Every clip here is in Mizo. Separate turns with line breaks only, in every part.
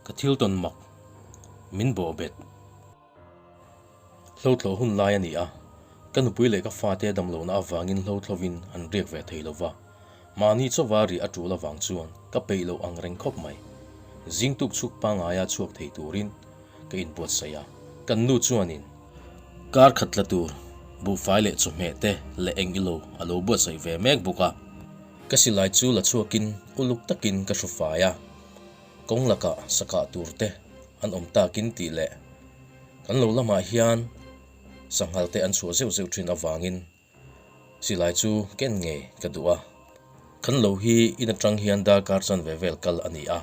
Ka thil tawn mak min bawh bet. Hlothlo hun lai a ni a, ka nupui leh ka fate damlohna avangin hlothlovin an riak ve thei lo va, mahni chauva rih a tul avang chuan ka peih loh ang reng khawp mai. Zing tuk chhuk pangaia chhuak thei turin ka inbuatsaih a, kan nu chuanin kar khat tla tur buhfai leh chawhmeh te leh eng ilo a lo buatsaih ve mek bawk a. Ka silai chu la chhuakin uluk takin ka hru fai a. Kawng lakah sakah tur te an awm takin tih leh kan lo lamah hian sanghal te an chhuah zeuh zeuh thin avangin silai chu ken ngei ka duh a. Kan lo hi in atang hian darkar chanve vel kal a ni a,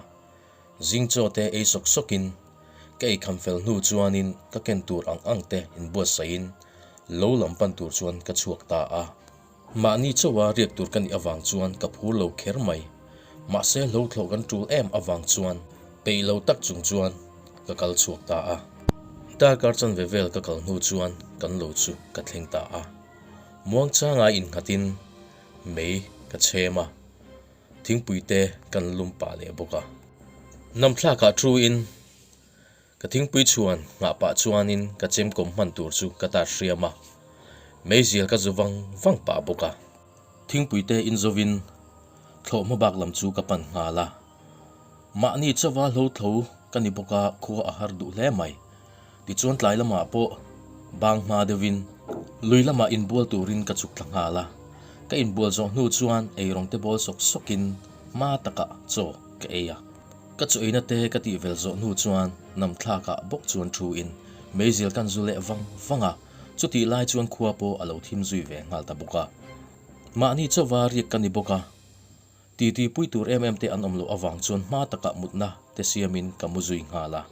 zing chaw te ei sawk sawkin ka ei kham fel hnu chuanin ka ken tur ang ang te inbuatsaihin lo lam pan tur chuan ka chhuak ta a. Mahni chauha riak tur ka nih avang chuan ka phur lo kher mai. Mahse hlothlawh kan tul em avang chuan peih lo tak chung chuan ka kal chhuak ta a. Darkar chanve vel ka kal hnu chuan kan lo chu ka thleng ta a. Muangchanga innghatin mei ka chhem a, thingpui te kan lum pah leh bawk a. Namthlakah thu in Ka thingpui chhuan nghah pah chuanin ka chemkawm hman tur chu ka tar hriam a, meizial ka zu vang vang pah bawk a. Thingpui te inzovin thlawh hmabak lam chu ka pan nghal a, mahni chauva hlotho ka ni bawk a khua a har duh hle mai. Tichuan tlai lamah pawh bang hma deuhin lui lamah inbual turin ka chuk thla nghal a, ka inbual zawh hnu chuan eirawng te bawl sawk sawkin hma takah chaw ka ei a. Ka chu eina te ka tih vel zawh hnu chuan namthlakah bawk chuan thu in meizial kan zu leh vang vang a, chutih lai chuan khua pawh a lo thim zui ve nghal ta bawk a. Mahni chauva riak ka ni bawk a, titi pui tur em em te an awm loh avang chuan hma takah mutna te siamin ka mu zui nghal a.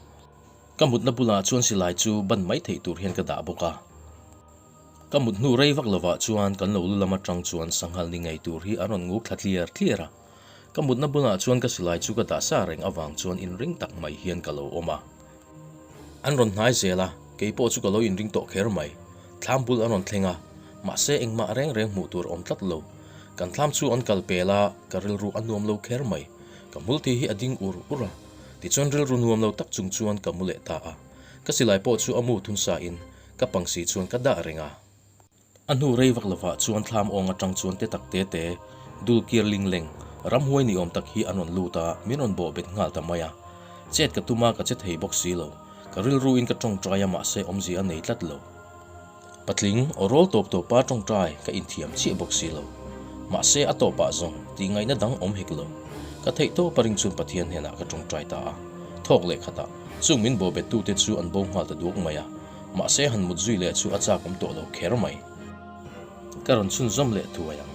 Ka mutna bulah chuan silai chu ban mai theih tur hian ka dah bawk a. Ka mut hnu rei vak lovah chuan kan lo lu lam atang chuan sanghal ni ngei tur hi an rawn nguk thla tliar tliar a. Ka mutna bulah chuan ka silai chu ka dah sa reng avang chuan inring tak mai hian ka lo awm a. An rawn hnai zel a, kei pawh chu ka lo inring tawh kher mai. Thlam bul an rawn thleng a, mahse engmah reng reng hmuh tur a awm tlat lo. Kan thlam chu an kal pel a, ka rilru a nuam lo kher mai. Ka hmulthi hi a ding ur ur a, tichuan rilru nuam lo tak chung chuan ka mu leh ta a. Ka silai pawh chu a mu thun sa in ka pangsi chuan ka dah reng a. A hnu rei vak lovah chuan thlam awng atang chuan te tak te te, dul kir ling leng, ramhuai ni awm tak hi an rawn lut a, min rawn bawh bet nghal ta mai a. Chet ka tum a, ka che thei bawk si lo. Ka rilruin ka tawngtai a mahse awmzia a nei tlat lo. Patling, aw rawl tawp tawpa tawngtai ka inthiam chiah bawk si lo. Mahse a tawpah zawng tih ngaihna dang awm hek lo. Ka theih tawp a ring chuan Pathian hnenah ka tawngtai ta a. Thawk leh khatah, chung min bawh bettute chu an bo nghal ta duak mai a. Mahse han mut zui leh chu a chak awm tawh lo kher mai. Ka rawn chhunzawm leh thuai ang.